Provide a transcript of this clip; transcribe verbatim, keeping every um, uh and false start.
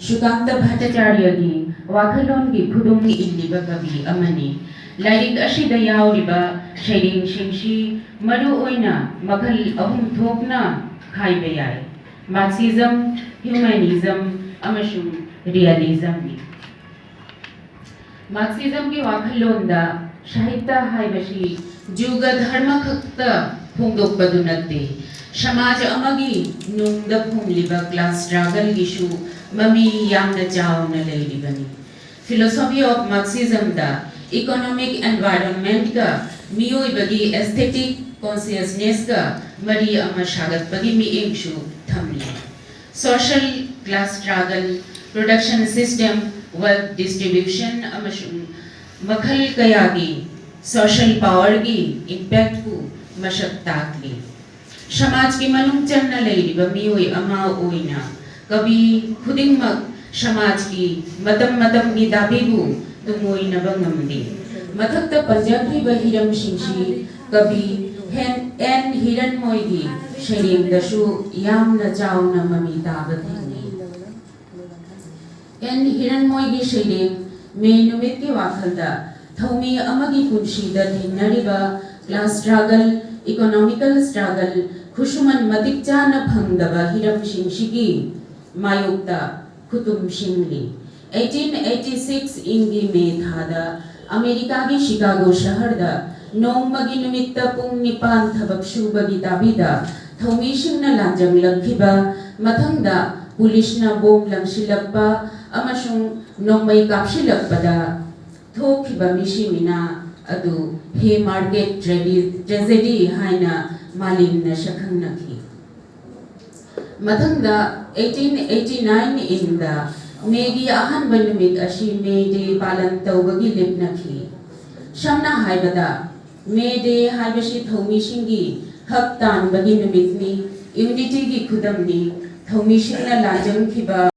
ꯁꯨꯀꯥꯟꯇ ꯚꯠꯇꯥꯆꯥꯔꯌꯒꯤ ꯋꯥꯈꯜꯂꯣꯟꯒꯤ ꯈꯨꯗꯨꯝ ꯏꯜꯂꯤꯕ ꯀꯕꯤ ꯑꯃꯅꯤ꯫ ꯂꯥꯏꯔꯤꯛ ꯑꯁꯤꯗ ꯌꯥꯎꯔꯤꯕ ꯁꯩꯔꯦꯡꯁꯤꯡꯁꯤ ꯃꯔꯨ ꯑꯣꯏꯅ ꯃꯈꯜ ꯑꯍꯨꯝ ꯊꯣꯛꯅ ꯈꯥꯏꯕ ꯌꯥꯏ: Marxism, Humanism ꯑꯃꯁꯨꯡ Realismꯅꯤ꯫ ꯃꯥꯔꯛꯁꯤꯖꯝꯒꯤ ꯋꯥꯈꯜꯂꯣꯟꯗ ꯁꯥꯍꯤꯇ꯭ꯌ ꯍꯥꯏꯕꯁꯤ ꯖꯨꯒ ꯙꯔꯃ ꯈꯛꯇ ꯐꯣꯡꯗꯣꯛꯄꯗꯨ ꯅꯠꯇꯦ, ꯁꯃꯥꯖ ꯑꯃꯒꯤ ꯅꯨꯡꯗ ꯐꯨꯝꯂꯤꯕ class struggleꯒꯤꯁꯨ ꯃꯃꯤ ꯌꯥꯝꯅ ꯆꯥꯎꯅ ꯂꯩꯔꯤꯕꯅꯤ꯫ Philosophy of Marxismꯗ economic environmentꯀ ꯃꯤꯑꯣꯏꯕꯒꯤ aesthetic consciousnessꯀ ꯃꯔꯤ ꯑꯃ ꯁꯥꯒꯠꯄꯒꯤ ꯃꯤꯠꯌꯦꯡꯁꯨ ꯊꯝꯂꯤ꯫ Social class struggle, production system, wealth distribution ꯑꯃꯁꯨꯡ ꯃꯈꯜ ꯀꯌꯥꯒꯤ social powerꯒꯤ impactꯄꯨ ꯃꯁꯛ ꯇꯥꯛꯂꯤ꯫ ꯁꯃꯥꯖꯀꯤ ꯃꯅꯨꯡ ꯆꯟꯅ ꯂꯩꯔꯤꯕ ꯃꯤꯑꯣꯏ ꯑꯃ ꯑꯣꯏꯅ ꯀꯕꯤ ꯈꯨꯗꯤꯡꯃꯛ ꯁꯃꯥꯖꯀꯤ ꯃꯇꯝ ꯃꯇꯝꯒꯤ ꯗꯥꯕꯤꯕꯨ ꯇꯨꯡꯑꯣꯏꯅꯕ ꯉꯝꯗꯦ꯫ ꯃꯊꯛꯇ ꯄꯟꯖꯈ꯭ꯔꯤꯕ ꯍꯤꯔꯝꯁꯤꯡꯁꯤ ꯀꯕꯤ ꯍꯦꯟ-, ꯑꯦꯟ ꯍꯤꯔꯟꯃꯣꯏꯒꯤ ꯁꯩꯔꯦꯡꯗꯁꯨ ꯌꯥꯝꯅ ꯆꯥꯎꯅ ꯃꯃꯤ ꯇꯥꯕ ꯊꯦꯡꯅꯩ꯫ ꯑꯦꯟ ꯍꯤꯔꯟꯃꯣꯏꯒꯤ ꯁꯩꯔꯦꯡ ꯃꯦ ꯅꯨꯃꯤꯠꯀꯤ ꯋꯥꯈꯜꯗ ꯊꯧꯃꯤ ꯑꯃꯒꯤ ꯄꯨꯟꯁꯤꯗ ꯊꯦꯡꯅꯔꯤꯕ class struggle, economical struggle, ꯈꯨꯠꯁꯨꯃꯟ ꯃꯇꯤꯛ ꯆꯥꯅ ꯐꯪꯗꯕ ꯍꯤꯔꯝꯁꯤꯡꯁꯤꯒꯤ ꯃꯥꯌꯣꯛꯇ ꯈꯨꯇꯨꯝ ꯁꯤꯡꯂꯤ꯫ Eighteen eighty six ꯏꯪꯒꯤ ꯃꯦ ꯊꯥꯗ ꯑꯃꯦꯔꯤꯀꯥꯒꯤ ꯁꯤꯀꯥꯒꯣ ꯁꯍꯔꯗ ꯅꯣꯡꯃꯒꯤ ꯅꯨꯃꯤꯠꯇ ꯄꯨꯡ ꯅꯤꯄꯥꯟ ꯊꯕꯛ ꯁꯨꯕꯒꯤ ꯇꯥꯕꯤꯗ ꯊꯧꯃꯤꯁꯤꯡꯅ ꯂꯥꯟꯖꯪꯂꯛꯈꯤꯕ, ꯃꯊꯪꯗ ꯄꯨꯂꯤꯁꯅ ꯕꯣꯝ ꯂꯪꯁꯤꯜꯂꯛꯄ ꯑꯃꯁꯨꯡ ꯅꯣꯡꯃꯩ ꯀꯥꯞꯁꯤꯜꯂꯛꯄꯗ ꯊꯣꯛꯈꯤꯕ ꯃꯤꯁꯤ ꯃꯤꯅꯥ ꯑꯗꯨ ꯍꯦ ꯃꯥꯔꯒꯦꯠ ꯇ꯭ꯔꯦꯗꯤ-, tragedy ꯍꯥꯏꯅ ꯃꯥꯂꯦꯝꯅ ꯁꯛꯈꯪꯅꯈꯤ꯫ ꯃꯊꯪꯗ eighteen eighty nine ꯏꯪꯗ ꯃꯦꯒꯤ ꯑꯍꯥꯟꯕ ꯅꯨꯃꯤꯠ ꯑꯁꯤ ꯃꯦ ꯗꯦ ꯄꯥꯂꯟ ꯇꯧꯕꯒꯤ ꯂꯦꯞꯅꯈꯤ꯫ ꯁꯝꯅ ꯍꯥꯏꯕꯗ, ꯃꯦ ꯗꯦ ꯍꯥꯏꯕꯁꯤ ꯊꯧꯃꯤꯁꯤꯡꯒꯤ ꯍꯛ ꯇꯥꯟꯕꯒꯤ ꯅꯨꯃꯤꯠꯅꯤ, ꯌꯨꯅꯤꯇꯤꯒꯤ ꯈꯨꯗꯝꯅꯤ, ꯊꯧꯃꯤꯁꯤꯡꯅ ꯂꯥꯟꯖꯪꯈꯤꯕ